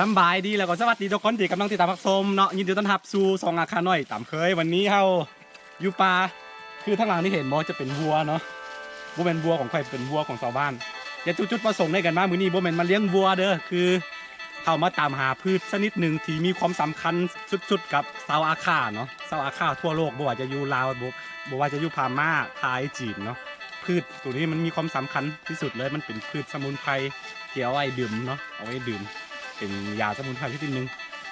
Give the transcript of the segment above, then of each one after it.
ສຳບາຍດີ ແລ້ວກໍສະຫວັດດີທຸກຄົນທີ່ກຳລັງຕິດຕາມຮັບຊົມເນາະ. ຍິນດີຕ້ອນຮັບສູ່ຊ່ອງອາຄານ້ອຍຕາມເຄີຍ. ວັນນີ້ເຮົາຢູ່ປ່າ ຄືທາງຫຼັງທີ່ເຫັນບໍ່ ຈະເປັນວັວເນາະ. ບໍ່ແມ່ນວັວຂອງຂ້ອຍ ເປັນວັວຂອງຊາວບ້ານ. ແຕ່ຈຸດປະສົງໃນການມາມື້ນີ້ບໍ່ແມ່ນມາລ້ຽງວັວເດີ້ ຄືເຮົາມາຕາມຫາພືດຊະນິດໜຶ່ງທີ່ມີຄວາມສຳຄັນສຸດໆກັບຊາວອາຂ່າເນາະ. ຊາວອາຂ່າທົ່ວໂລກ ບໍ່ວ່າຈະຢູ່ລາວ ບໍ່ ບໍ່ວ່າຈະຢູ່ພະມ້າ ໄທ ຈີນເນາະ, ພືດໂຕນີ້ມັນມີຄວາມສຳຄັນທີ່ສຸດເລີຍ. ມັນເປັນພືດສະໝຸນໄພທີ່ເອົາໄວ້ດື່ມເນາະ ເອົາໄວ້ດື່ມ ເປັນຢາສະໝຸນໄພຊະນິດໜຶ່ງ.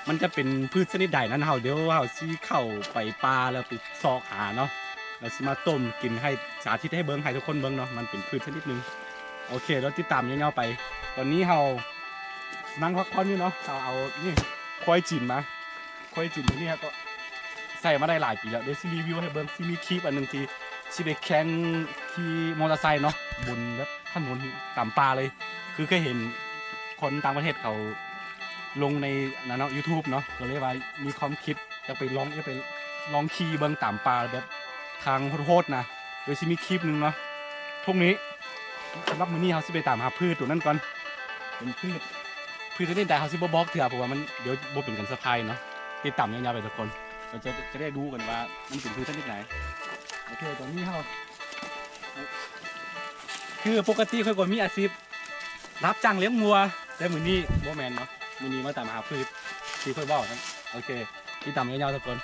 ມັນຈະເປັນພືດຊະນິດໃດນັ້ນ ເຮົາ ດຽວເຮົາຊິເຂົ້າໄປປ່າແລ້ວໄປຊອກຫາເນາະ ແລ້ວຊິມາຕົ້ມກິນ ໃຫ້ສາທິດໃຫ້ເບິ່ງ ໃຫ້ທຸກຄົນເບິ່ງເນາະ. ມັນເປັນພືດຊະນິດໜຶ່ງ. ໂອເຄ ເຮົາຕິດຕາມຍາວໆໄປ. ຕອນນີ້ເຮົານັ່ງພັກຜ່ອນຢູ່ເນາະ. ເຮົາເອົານີ້ ຄວາຍຈີນມາ ຄວາຍຈີນຕົວນີ້ເຮົາກໍໃຊ້ມາໄດ້ຫຼາຍປີແລ້ວ. ດຽວຊິຣີວິວໃຫ້ເບິ່ງ. ຊິມີຄລິບອັນໜຶ່ງທີ່ຊິໄປແຂ່ງຂີ່ມໍເຕີໄຊເນາະ ບົນແບບຖະໜົນຕາມປ່າເລີຍ. ຄືເຄີຍເຫັນຄົນຕ່າງປະເທດເຂົາລົງໃນນັ້ນເນາະ ຢູທູບເນາະ ກໍເລີຍວ່າມີຄວາມຄິດ ຢາກໄປລອງ ຢາກໄປລອງຂີ່ເບິ່ງຕາມປ່າແບບທາງໂຫດໆນະ. ດຽວຊິມີຄລິບໜຶ່ງເນາະ. ທຸກນີ້ສຳລັບມື້ນີ້ເຮົາຊິໄປຕາມຫາພືດໂຕນັ້ນກ່ອນ. ເປັນພືດ ພືດຊະນິດໃດເຮົາຊິບໍ່ບອກເທື່ອ ເພາະວ່າມັນ ດຽວບໍ່ເປັນການເຊີໄພຣສ໌ເນາະ. ຕິດຕາມຍາວໆໄປທຸກຄົນ ເຮົາຈະ ຈະໄດ້ຮູ້ກັນວ່າມັນເປັນພືດຊະນິດໃດ. ໂອເຄ ຕອນນີ້ເຮົາ ຄືປົກກະຕິຂ້ອຍກໍມີອາຊີບ ຮັບຈ້າງລ້ຽງງົວ ແຕ່ມື້ນີ້ບໍ່ແມ່ນເນາະ. ມື້ນີ້ມາຕາມຫາພືດທີ່ຂ້ອຍເວົ້ານັ້ນ. ໂອເຄ ຕິດຕາມຍາວໆທຸກຄົນ.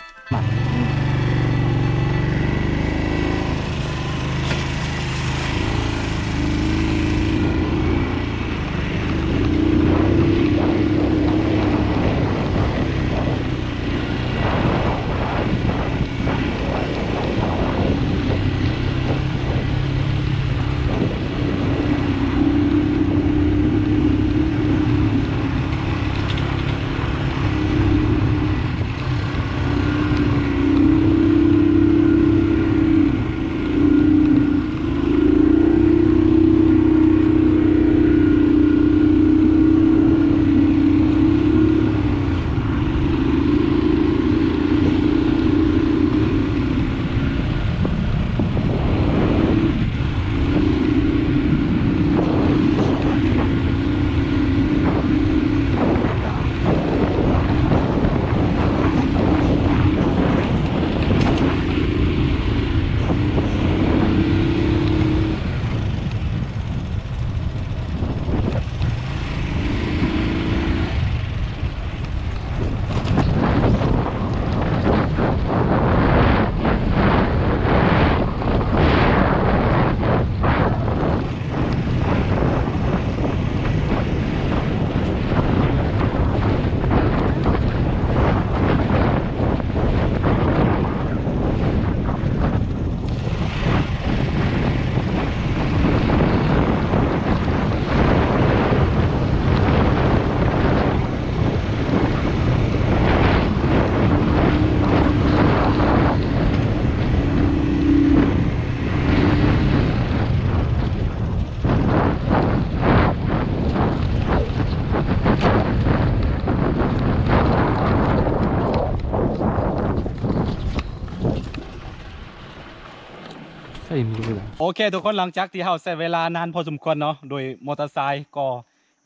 ໂອເຄທຸກຄົນ ຫຼັງຈາກທີ່ເຮົາໃຊ້ເວລານານພໍສົມຄວນເນາະ ໂດຍມໍເຕີໄຊ ກໍ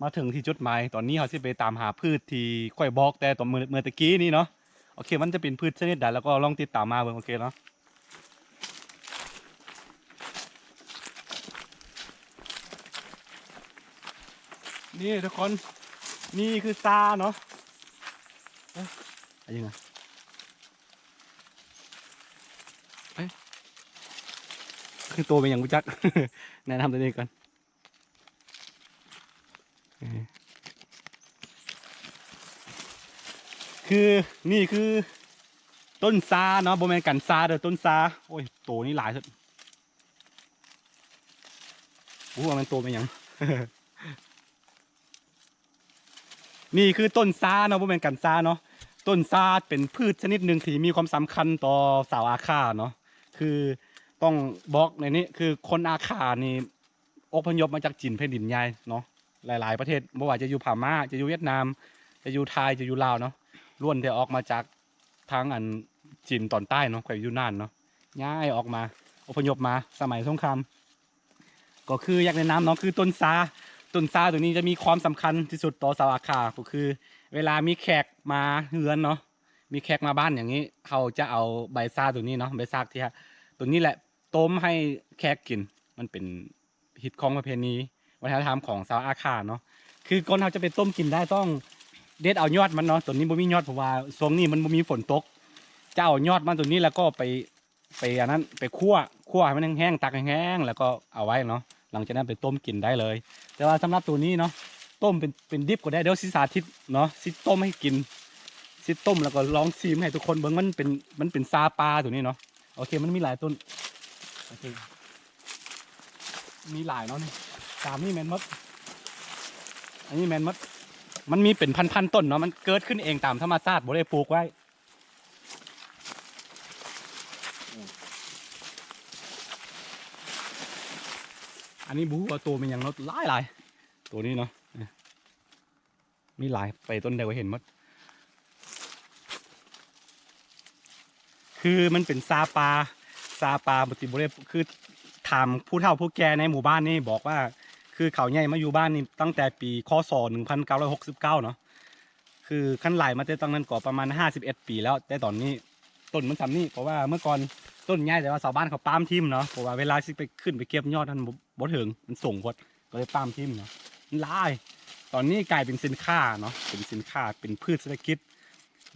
ມາເຖິງທີ່ຈຸດໝາຍ. ຕອນນີ້ເຮົາຊິໄປຕາມຫາພືດທີ່ຂ້ອຍບອກແຕ່ຕອນເມື່ອ ເມື່ອຕະກີ້ນີ້ເນາະ. ໂອເຄ ມັນຈະເປັນພືດຊະນິດໃດ ແລ້ວກໍລອງຕິດຕາມມາເບິ່ງ. ໂອເຄເນາະ ນີ້ທຸກຄົນ ນີ້ຄືຊາເນາະ. ເອີ ອັນນີ້ນະ ເອີ ຄືໂຕແມ່ນຫຍັງບໍ່ຈັກ ແນະນຳຕົວນີ້ກ່ອນ. ເອີ ຄື ນີ້ຄືຕົ້ນຊາເນາະ ບໍ່ແມ່ນກັນຊາເດີ້ ຕົ້ນຊາ. ໂອ້ຍ ໂຕນີ້ຫຼາຍສຸດ ບໍ່ຮູ້ວ່າແມ່ນໂຕແມ່ນຫຍັງ. ນີ້ຄືຕົ້ນຊາເນາະ ບໍ່ແມ່ນກັນຊາເນາະ. ຕົ້ນຊາເປັນພືດຊະນິດໜຶ່ງທີ່ມີຄວາມສຳຄັນຕໍ່ຊາວອາຂ່າເນາະ. ຄືຕ້ອງບອກໃນນີ້ ຄືຄົນອາຂ່ານີ້ ອົບພະຍົບມາຈາກຈີນແຜ່ນດິນໃຫຍ່ເນາະ. ຫຼາຍໆປະເທດ ບໍ່ວ່າຈະຢູ່ພະມ້າ ຈະຢູ່ຫວຽດນາມ ຈະຢູ່ໄທ ຈະຢູ່ລາວເນາະ ລ້ວນແຕ່ອອກມາຈາກທາງອັນຈີນຕອນໃຕ້ເນາະ ແຂວງຢູ່ນານເນາະ ຍ້າຍອອກມາ ອົບພະຍົບມາສະໄໝສົງຄາມ. ກໍຄືຢາກແນະນຳເນາະ ຄືຕົ້ນຊາ ຕົ້ນຊາໂຕນີ້ຈະມີຄວາມສຳຄັນທີ່ສຸດຕໍ່ຊາວອາຂ່າ ກໍຄື ເວລາມີແຂກມາເຮືອນເນາະ ມີແຂກມາບ້ານຫຍັງນີ້ ເຮົາຈະເອົາໃບຊາໂຕນີ້ເນາະ ໃບຊາກທີ່ ໂຕນີ້ແຫຼະ ຕົ້ມໃຫ້ແຂກກິນ ມັນເປັນຮີດຄອງປະເພນີ ວັດທະນະທຳຂອງຊາວອາຂ່າເນາະ. ຄືກ່ອນເຮົາຈະໄປຕົ້ມກິນໄດ້ ຕ້ອງເດັດເອົາຍອດມັນເນາະ ໂຕນີ້ບໍ່ມີຍອດ ເພາະວ່າຊ່ວງນີ້ມັນບໍ່ມີຝົນຕົກ. ຈະເອົາຍອດມັນໂຕນີ້ ແລ້ວກໍໄປ ໄປອັນນັ້ນ ໄປຂົ້ວ ຂົ້ວໃຫ້ມັນແຫ້ງໆ ຕັກແຫ້ງໆ ແລ້ວກໍເອົາໄວ້ເນາະ. ຫຼັງຈາກນັ້ນໄປຕົ້ມກິນໄດ້ເລີຍ. ແຕ່ວ່າສຳລັບໂຕນີ້ເນາະ ຕົ້ມເປັນ ເປັນດິບກໍໄດ້ ດຽວຊິສາທິດເນາະ ຊິຕົ້ມໃຫ້ກິນ ຊິຕົ້ມແລ້ວກໍລອງຊີມໃຫ້ທຸກຄົນເບິ່ງ. ມັນເປັນ ມັນເປັນຊາປ່າໂຕນີ້ເນາະ. ໂອເຄ ມັນມີຫຼາຍຕົ້ນ ໂອເຄ ມີຫຼາຍເນາະ ນີ້ ຕາມນີ້ແມ່ນໝົດ ອັນນີ້ແມ່ນໝົດ. ມັນມີເປັນພັນໆຕົ້ນເນາະ ມັນເກີດຂຶ້ນເອງຕາມທຳມະຊາດ ບໍ່ໄດ້ປູກໄວ້. ອັນນີ້ບໍ່ຮູ້ວ່າໂຕແມ່ນຫຍັງເນາະ ຫຼາຍໆ ໂຕນີ້ເນາະ ມີຫຼາຍ ໄປຕົ້ນໃດກໍເຫັນໝົດ. ຄືມັນເປັນຊາປ່າ ຊາປ່າ ບໍ່ຕິ ບໍ່ໄດ້ ຄືຖາມຜູ້ເຖົ້າຜູ້ແກ່ໃນໝູ່ບ້ານນີ້ບອກວ່າ ຄືເຂົາຍ້າຍມາຢູ່ບ້ານນີ້ຕັ້ງແຕ່ປີ ຄ.ສ. ໜຶ່ງພັນເກົ້າຮ້ອຍຫົກສິບເກົ້າເນາະ. ຄືຄັນໄລ່ມາແຕ່ຕັ້ງນັ້ນກໍປະມານຫ້າສິບເອັດປີແລ້ວ ແຕ່ຕອນນີ້ຕົ້ນມັນສ່ຳນີ້ ເພາະວ່າເມື່ອກ່ອນຕົ້ນໃຫຍ່ ແຕ່ວ່າຊາວບ້ານເຂົາປາມຖິ້ມເນາະ ເພາະວ່າເວລາຊິໄປ ຂຶ້ນໄປເກັບຍອດຫັ້ນ ບໍ່ ບໍ່ເຖິງ ມັນສູງໂພດ ກໍເລີຍປາມຖິ້ມເນາະ. ມັນຫຼາຍ ຕອນນີ້ກາຍເປັນສິນຄ້າເນາະ ເປັນສິນຄ້າ ເປັນພືດເສດຖະກິດ.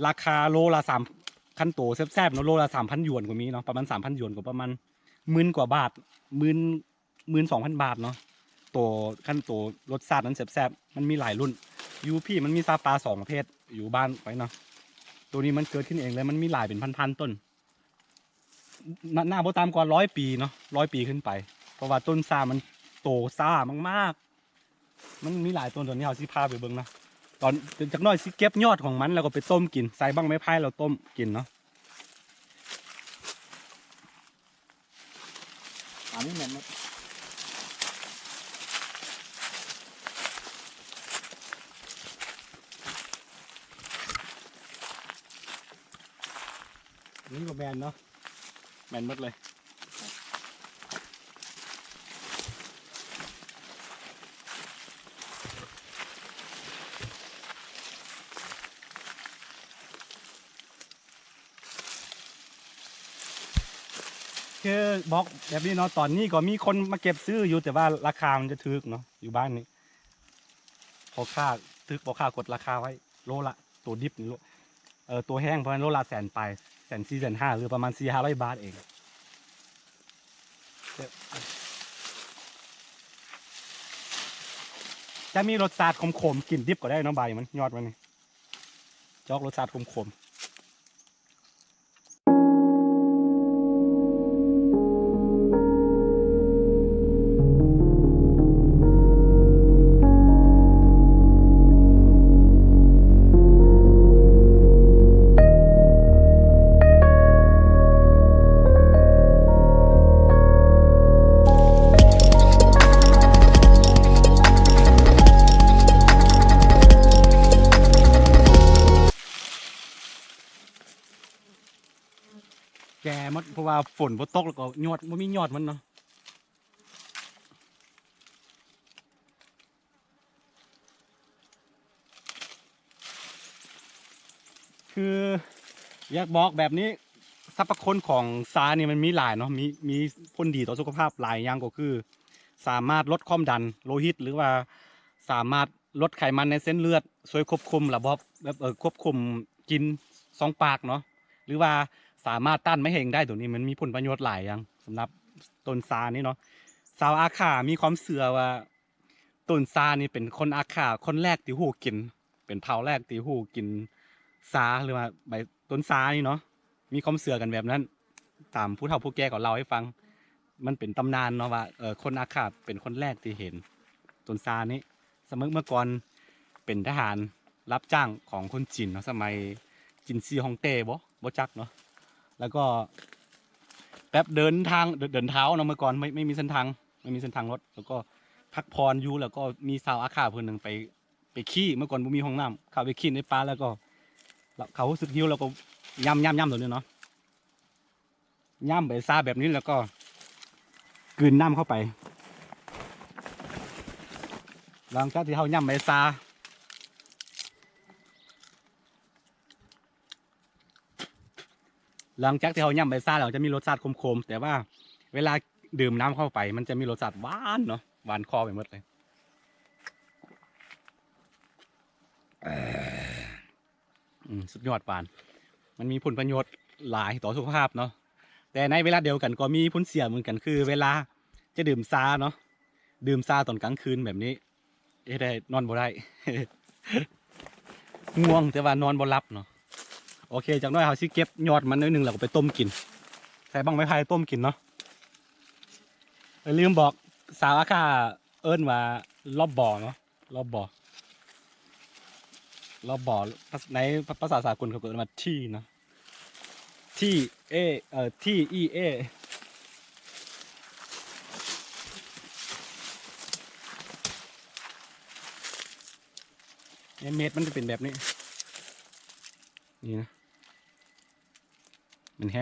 ລາຄາໂລລະສາມ ຄັນໂຕແຊບໆເນາະ ໂລລະສາມພັນຢວນກໍມີເນາະ ປະມານສາມພັນຢວນ ກໍປະມານໝື່ນກວ່າບາດ ໝື່ນ ໝື່ນສອງພັນບາດເນາະ. ໂຕ ຄັນໂຕລົດຊາດນັ້ນແຊບໆ ມັນມີຫຼາຍລຸ້ນ. ຢູ່ພີ້ມັນມີຊາປ່າສອງປະເພດ ຢູ່ບ້ານຂ້ອຍເນາະ. ໂຕນີ້ມັນເກີດຂຶ້ນເອງເລີຍ ມັນມີຫຼາຍເປັນພັນໆຕົ້ນ. ໜ້າ ໜ້າບໍ່ຕ່ຳກວ່າຮ້ອຍປີເນາະ ຮ້ອຍປີຂຶ້ນໄປ ເພາະວ່າຕົ້ນຊາມັນໂຕຊ້າມາກໆ. ມັນມີຫຼາຍຕົ້ນ ຕອນນີ້ເຮົາຊິພາໄປເບິ່ງເນາະ. ຕອນຈັກໜ້ອຍຊິເກັບຍອດຂອງມັນ ແລ້ວກໍໄປຕົ້ມກິນ ໃສ່ບັ້ງໄມ້ໄຜ່ແລ້ວຕົ້ມກິນເນາະ. ອັນນີ້ແມ່ນໝົດ ນີ້ບໍ່ແມ່ນເນາະ ແມ່ນໝົດເລີຍ. ຄືບອກແບບນີ້ເນາະ ຕອນນີ້ກໍມີຄົນມາເກັບຊື້ຢູ່ ແຕ່ວ່າລາຄາມັນຈະຖືກເນາະ ຢູ່ບ້ານນີ້ພໍ່ຄ້າ ຖືກພໍ່ຄ້າກົດລາຄາໄວ້ ໂລລະ ໂຕດິບນີ້ໂລ ເອີ ໂຕແຫ້ງປະມານໂລລະແສນປາຍ ແສນສີ່ ແສນຫ້າ ຫຼືປະມານສີ່ຫ້າຮ້ອຍບາດເອງ. ຈະມີລົດຊາດຂົມໆ ກິນດິບກໍໄດ້ເນາະ ໃບມັນ ຍອດມັນນີ້ ຈອກລົດຊາດຂົມໆ. ແກ່ໝົດ ເພາະວ່າຝົນບໍ່ຕົກ ແລ້ວກໍຍອດ ບໍ່ມີຍອດມັນເນາະ. ຄືຢາກບອກແບບນີ້ ສັບພະຄຸນຂອງຊານີ້ມັນມີຫຼາຍເນາະ ມີ ມີຜົນດີຕໍ່ສຸຂະພາບຫຼາຍຢ່າງ ກໍຄືສາມາດລົດຄວາມດັນໂລຫິດ ຫຼືວ່າສາມາດ ລົດໄຂມັນໃນເສັ້ນເລືອດ, ຊ່ວຍຄວບຄຸມລະບອບ ແບບ ເອີ ຄວບຄຸມກິ່ນຊ່ອງປາກເນາະ ຫຼືວ່າສາມາດຕ້ານມະເຮັງໄດ້. ໂຕນີ້ມັນມີຜົນປະໂຫຍດຫຼາຍຢ່າງສຳລັບຕົ້ນຊານີ້ເນາະ. ຊາວອາຂ່າມີຄວາມເຊື່ອວ່າຕົ້ນຊານີ້ເປັນຄົນອາຂ່າຄົນແລກທີ່ຮູ້ກິນ ເປັນເຜົ່າແລກທີ່ຮູ້ກິນຊາ ຫຼືວ່າໃບຕົ້ນຊານີ້ເນາະ. ມີຄວາມເຊື່ອກັນແບບນັ້ນ ຕາມຜູ້ເຖົ້າຜູ້ແກ່ເຂົາເລົ່າໃຫ້ຟັງ. ມັນເປັນຕຳນານເນາະວ່າ ເອີ ຄົນອາຂ່າເປັນຄົນແລກທີ່ເຫັນຕົ້ນຊານີ້. ສະໄໝເມື່ອກ່ອນເປັນທະຫານຮັບຈ້າງຂອງຄົນຈີນເນາະ ສະໄໝຈິນຊີຮອງເຕ້ບໍ ບໍ່ຈັກເນາະ. ແລ້ວກໍແບບເດີນທາງ ເດີນ ເດີນເທົ້າເນາະ ເມື່ອກ່ອນ ໄມ່ ໄມ່ມີເສັ້ນທາງ ໄມ່ມີເສັ້ນທາງລົດ ແລ້ວກໍພັກຜ່ອນຢູ່ ແລ້ວກໍມີຊາວອາຂ່າຜູ້ໜຶ່ງໄປ ໄປຂີ້ ເມື່ອກ່ອນບໍ່ມີຫ້ອງນ້ຳ ເຂົາໄປຂີ້ໃນປ່າ ແລ້ວກໍ ເຂົາຮູ້ສຶກຫິວ ແລ້ວກໍຫຍ້ຳໆໆ ໂຕນີ້ເນາະ ຫຍ້ຳໃບຊາແບບນີ້ ແລ້ວກໍກືນນ້ຳເຂົ້າໄປ. ຫຼັງຈາກທີ່ເຮົາຫຍ້ຳໃບຊາ ຫຼັງຈາກທີ່ເຮົາຫຍ້ຳໃບຊາແລ້ວ ຈະມີລົດຊາດຂົມໆ ແຕ່ວ່າເວລາດື່ມນ້ຳເຂົ້າໄປ ມັນຈະມີລົດຊາດຫວານເນາະ ຫວານຄໍໄປໝົດເລີຍ. ອືມ ສຸດຍອດຫວານ ມັນມີຜົນປະໂຫຍດຫຼາຍຕໍ່ສຸຂະພາບເນາະ ແຕ່ໃນເວລາດຽວກັນກໍມີຜົນເສຍເໝືອນກັນ ຄືເວລາຈະດື່ມຊາເນາະ ດື່ມຊາຕອນກາງຄືນແບບນີ້ ເຮັດໃຫ້ນອນບໍ່ໄດ້ ງ່ວງແຕ່ວ່ານອນບໍ່ຫຼັບເນາະ. ໂອເຄ ຈັກໜ້ອຍເຮົາຊິເກັບຍອດມັນໜ້ອຍໜຶ່ງ ແລ້ວກໍໄປຕົ້ມກິນ ໃສ່ບັ້ງໄມ້ໄຜ່ຕົ້ມກິນເນາະ. ເອີ ລືມບອກ ສາວອາຄ່າເອີ້ນວ່າລອບບໍ່ເນາະ ລອບບໍ່ ລອບບໍ່ ໃນພາສາສາກົນເຂົາກໍເອີ້ນວ່າທີເນາະ ທີເອ ເອີ ທີອີເອ ເມັດມັນຈະເປັນແບບນີ້ ນີ້ນະ ມັນແຮງ.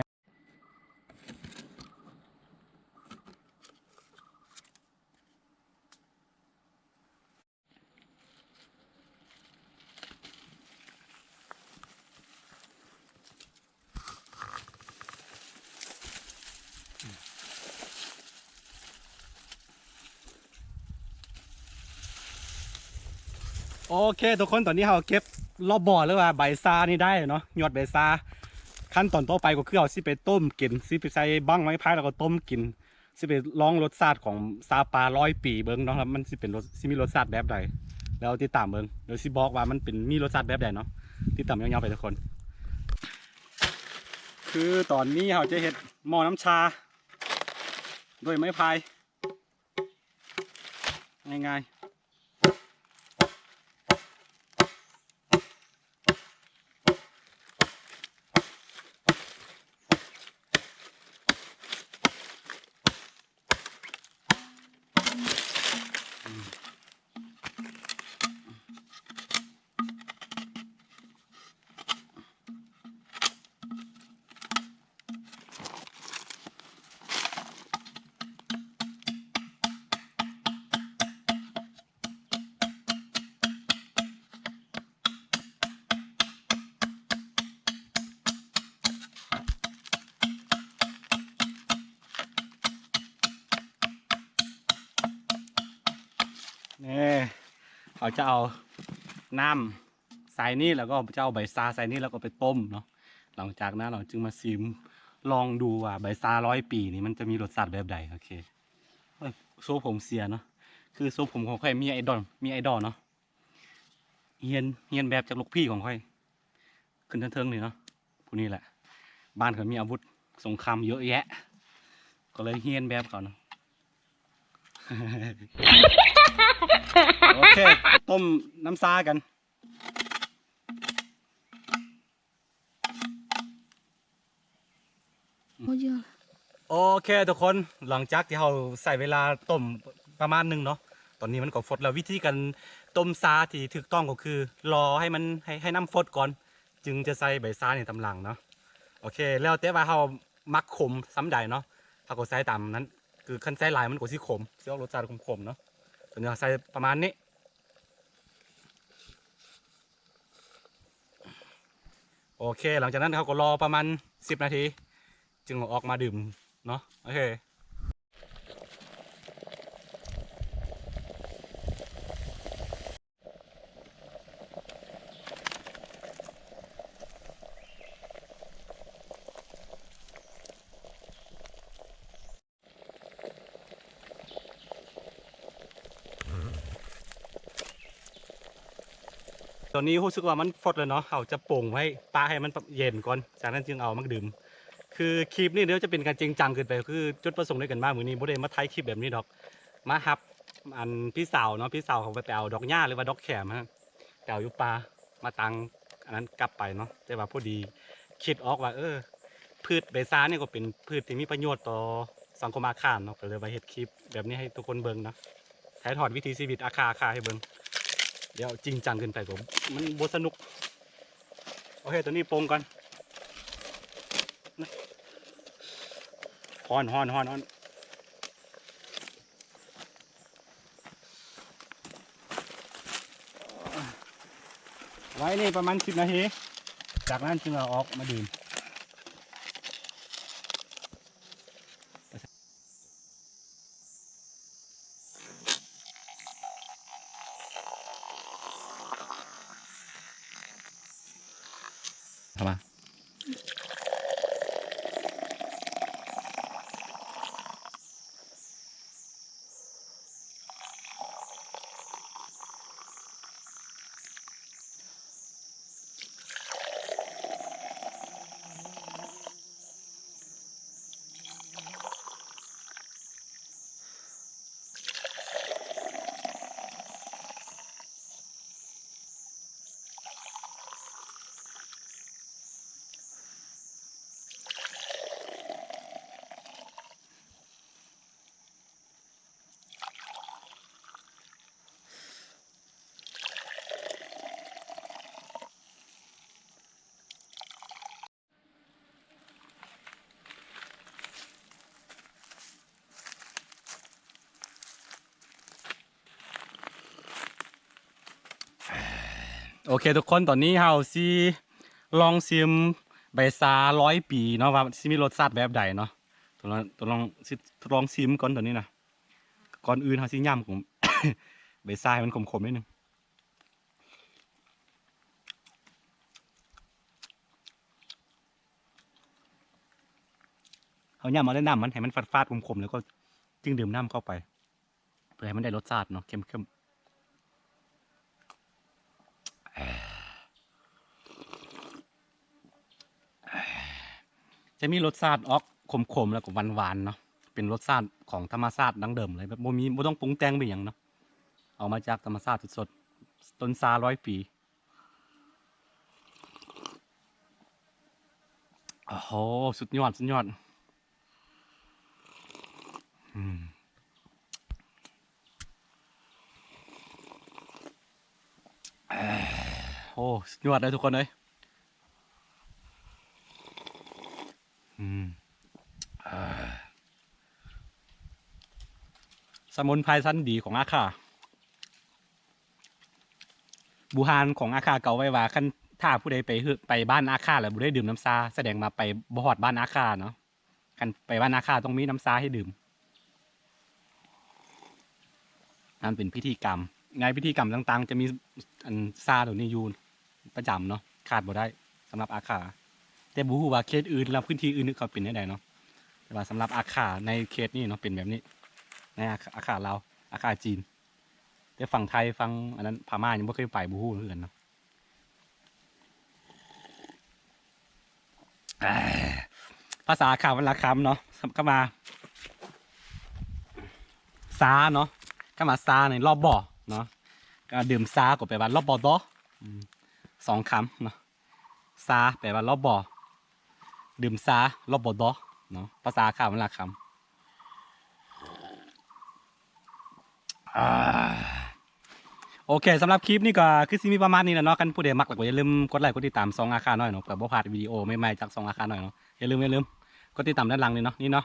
ໂອເຄທຸກຄົນ ຕອນນີ້ເຮົາເກັບລອບບໍ່ ຫຼືວ່າໃບຊານີ້ໄດ້ແລ້ວເນາະ ຍອດໃບຊາ. ຂັ້ນຕອນຕໍ່ໄປກໍຄືເຮົາຊິໄປຕົ້ມກິນ ຊິໄປໃສ່ບັ້ງໄມ້ໄຜ່ ແລ້ວກໍຕົ້ມກິນ ຊິໄປລອງລົດຊາດຂອງຊາປາຮ້ອຍປີເບິ່ງເນາະ ວ່າມັນຊິເປັນລົດ ຊິມີລົດຊາດແບບໃດ ແລ້ວຕິດຕາມເບິ່ງ ດຽວຊິບອກວ່າມັນເປັນ ມີລົດຊາດແບບໃດເນາະ. ຕິດຕາມຍາວໆໄປທຸກຄົນ. ຄືຕອນນີ້ເຮົາຈະເຮັດໝໍ້ນ້ຳຊາດ້ວຍໄມ້ໄຜ່ ງ່າຍໆ. ນີ້ ເຮົາຈະເອົານ້ຳໃສ່ນີ້ ແລ້ວກໍຈະເອົາໃບຊາໃສ່ນີ້ ແລ້ວກໍໄປຕົ້ມເນາະ. ຫຼັງຈາກນັ້ນເຮົາຈຶ່ງມາຊີມລອງດູວ່າໃບຊາຮ້ອຍປີນີ້ມັນຈະມີລົດຊາດແບບໃດ. ໂອເຄ ເອີຍ ໂຊຜົມເສຍເນາະ ຄືໂຊຜົມຂອງຂ້ອຍມີໄອດອນ ມີໄອດອລເນາະ ຮຽນ ຮຽນແບບຈາກລູກພີ່ຂອງຂ້ອຍ ຂຶ້ນເທິງໆນີ້ເນາະ ຜູ້ນີ້ແຫຼະ ບ້ານເຂົາມີອາວຸດສົງຄາມເຍອະແຍະ ກໍເລີຍຮຽນແບບເຂົາເນາະ. ໂອເຄ ຕົ້ມນ້ຳຊາກັນ. ໂອເຄທຸກຄົນ ຫຼັງຈາກທີ່ເຮົາໃຊ້ເວລາຕົ້ມປະມານໜຶ່ງເນາະ ຕອນນີ້ມັນກໍຟົດແລ້ວ. ວິທີການຕົ້ມຊາທີ່ຖືກຕ້ອງກໍຄື ລໍໃຫ້ມັນ ໃຫ້ ໃຫ້ນ້ຳຟົດກ່ອນ ຈຶ່ງຈະໃສ່ໃບຊານີ້ຕາມຫຼັງເນາະ. ໂອເຄ ແລ້ວແຕ່ວ່າເຮົາມັກຂົມສ່ຳໃດເນາະ ເຮົາກໍໃສ່ຕາມນັ້ນ ຄືຄັນໃສ່ຫຼາຍມັນກໍຊິຂົມ ຊິອອກລົດຊາດຂົມໆເນາະ. ຕົວນີ້ເຮົາໃສ່ປະມານນີ້. ໂອເຄ ຫຼັງຈາກນັ້ນເຮົາກໍລໍປະມານສິບນາທີ ຈຶ່ງເອົາອອກມາດື່ມເນາະ. ໂອເຄ ຕອນນີ້ຮູ້ສຶກວ່າມັນຟົດແລ້ວເນາະ ເຮົາຈະປົງໄວ້ ປະໃຫ້ມັນເຢັນກ່ອນ ຈາກນັ້ນຈຶ່ງເອົາມາດື່ມ. ຄືຄລິບນີ້ດຽວຈະເປັນການຈິງຈັງເກີນໄປ ຄືຈຸດປະສົງໃນການມາມື້ນີ້ບໍ່ໄດ້ມາຖ່າຍຄລິບແບບນີ້ດອກ ມາຮັບອັນພີ່ສາວເນາະ ພີ່ສາວເຂົາໄປເອົາດອກຫຍ້າ ຫຼືວ່າດອກແຂມຫັ້ນ ໄປເອົາຢູ່ປ່າ ມາຕາງອັນນັ້ນກັບໄປເນາະ. ແຕ່ວ່າພໍດີຄິດອອກວ່າ ເອີ ພືດໃບຊານີ້ກໍເປັນພືດທີ່ມີປະໂຫຍດຕໍ່ສັງຄົມອາຂ່າເນາະ ກໍເລີຍວ່າເຮັດຄລິບແບບນີ້ໃຫ້ທຸກຄົນເບິ່ງເນາະ ຖ່າຍທອດວິຖີຊີວິດອາຂ່າ ອາຂ່າໃຫ້ເບິ່ງ. ດຽວຈິງຈັງເກີນໄປກໍມັນບໍ່ສະໜຸກ. ໂອເຄ ຕົວນີ້ປົງກ່ອນ ຮ້ອນ ຮ້ອນ ຮ້ອນ ຮ້ອນ. ໄວ້ນີ້ປະມານສິບນາທີ ຈາກນັ້ນຈຶ່ງເອົາອອກມາດື່ມ. ມາ. ໂອເຄທຸກຄົນ ຕອນນີ້ເຮົາຊິລອງຊິມໃບຊາຮ້ອຍປີເນາະ ວ່າຊິມີລົດຊາດແບບໃດເນາະ. ທົດລອງ ທົດລອງ ຊິທົດລອງຊິມກ່ອນຕອນນີ້ນະ. ກ່ອນອື່ນເຮົາຊິຫຍ້ຳຂອງ ໃບຊາໃຫ້ມັນຂົມໆ ໜ້ອຍໜຶ່ງ. ເຮົາຫຍ້ຳເອົາແຕ່ນ້ຳມັນໃຫ້ມັນຟາດໆ ຂົມໆ ແລ້ວກໍຈຶ່ງດື່ມນ້ຳເຂົ້າໄປ ເພື່ອໃຫ້ມັນໄດ້ລົດຊາດເນາະ ເຂັ້ມໆ. ຈະມີລົດຊາດອອກຂົມໆ ແລ້ວກໍຫວານໆ ເນາະ ເປັນລົດຊາດຂອງທຳມະຊາດດັ້ງເດີມເລີຍ ແບບບໍ່ມີ ບໍ່ຕ້ອງປຸງແຕ່ງອີ່ຫຍັງເນາະ ເອົາມາຈາກທຳມະຊາດສົດໆ ຕົ້ນຊາຮ້ອຍປີ. ໂອ້ໂຫ ສຸດຍອດ ສຸດຍອດ. ອືມ ໂອ້ ສຸດຍອດເລີຍທຸກຄົນເອີຍ. ອືມ ສະໝຸນໄພຊັ້ນດີຂອງອາຄາ. ບູຮານຂອງອາຄາເກົ່າໄວ້ວ່າ ຄັນຖ້າຜູ້ໃດໄປເຮືອ ໄປບ້ານອາຄາແລ້ວບໍ່ໄດ້ດື່ມນ້ຳຊາ ສະແດງວ່າໄປບໍ່ຮອດບ້ານອາຄາເນາະ. ຄັນໄປບ້ານອາຄາຕ້ອງມີນ້ຳຊາໃຫ້ດື່ມ. ນັ້ນເປັນພິທີກຳ ໃນພິທີກຳຕ່າງໆ ຈະມີ ອັນ ຊາໂຕນີ້ຢູ່ປະຈຳເນາະ ຂາດບໍ່ໄດ້ສຳລັບອາຄາ. ແຕ່ບໍ່ຮູ້ວ່າເຂດອື່ນ ແລະ ພື້ນທີ່ອື່ນເຂົາເປັນແນວໃດເນາະ ແຕ່ວ່າສຳລັບອາຄາໃນເຂດນີ້ເນາະ ເປັນແບບນີ້ ໃນອາຄາ ອາຄາລາວ ອາຄາຈີນ. ແຕ່ຝັ່ງໄທ ຝັ່ງອັນນັ້ນ ພະມ້າ ຍັງບໍ່ເຄີຍໄປ ບໍ່ຮູ້ຄືກັນເນາະ. ພາສາອາຄາວັນລະຄຳເນາະ ຄຳວ່າຊາເນາະ ຄຳວ່າຊານີ້ ລອບບໍ່ ເນາະ ກະດື່ມຊາກໍແປວ່າ ລອບບໍ່ດໍ ອືມ ສອງຄຳເນາະ. ຊາແປວ່າລອບບໍ່ ດື່ມຊາລອບບໍ່ດໍເນາະ ພາສາອາຄາວັນລະຄຳ. ອາ ໂອເຄ ສຳລັບຄລິບນີ້ກໍຄືຊິມີປະມານນີ້ແຫຼະເນາະ. ຄັນຜູ້ໃດມັກແລ້ວກໍຢ່າລືມກົດໄລກົດຕິດຕາມຊ່ອງອາຄານ້ອຍເນາະ ເພື່ອບໍ່ພາດວິດີໂອໃໝ່ໆ ຈາກຊ່ອງອາຄານ້ອຍເນາະ. ຢ່າລືມ ຢ່າລືມກົດຕິດຕາມດ້ານຫຼັງນີ້ເນາະ ນີ້ເນາະ.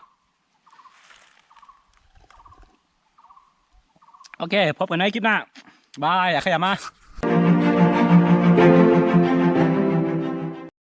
ໂອເຄ ພົບກັນໃນຄລິບໜ້າ. ບາຍ ອາຄາຢາມາ.